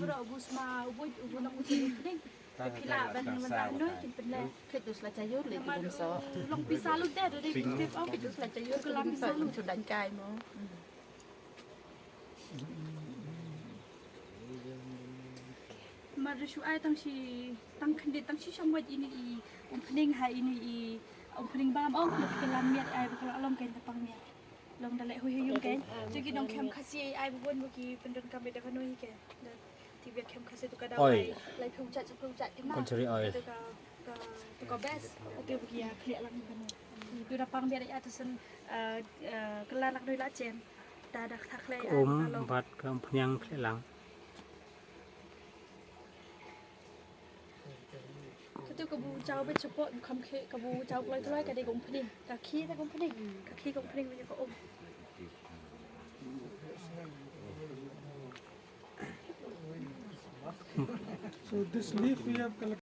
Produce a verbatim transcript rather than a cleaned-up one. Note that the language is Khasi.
Bro, ubu sma, ubu, ubu nang ubu pdeng. Te phi lah ban wan lah noi kin pynleh. Khit dus la chayur le. Namar tu bym soh. Long pisa lut de, de, de, de, oh. Khit dus la chayur ke lam pisa lut. Chu dang kai mo. Mar shu ai tang shi, tang khyndiat, tang shi shamwaj ine i umpning ha ine i umpning bam ong, ba ki lam miat ai ba ka la long kein ta pang miat. Long da leh hui hui yung kein. Te ki nongkhem Khasi ai ba bun ba ki pyndonkam beit da kano hi kein. Da ti biang khem Khasi tu ka dawai. Oil. Lai phew jait, phew jait ki ma. Contrary oil. Tu ka, ka, tu ka best. Tu ba ki ïa khlieh lang kano. Tu da pang miat ai tu sen, eh, eh, ka la nak noi la chen. Da da khleh ai. Um, ka long. Bad ka umphniang khlieh lang. Katu ka bu jaw ba chapoh, bu kham khie, ka bu jaw kloi kloi ka dei ka umphniang. Ka khie da ka umphniang. Ka khie ka umphniang ba ïa ka um. So this leaf we have collected.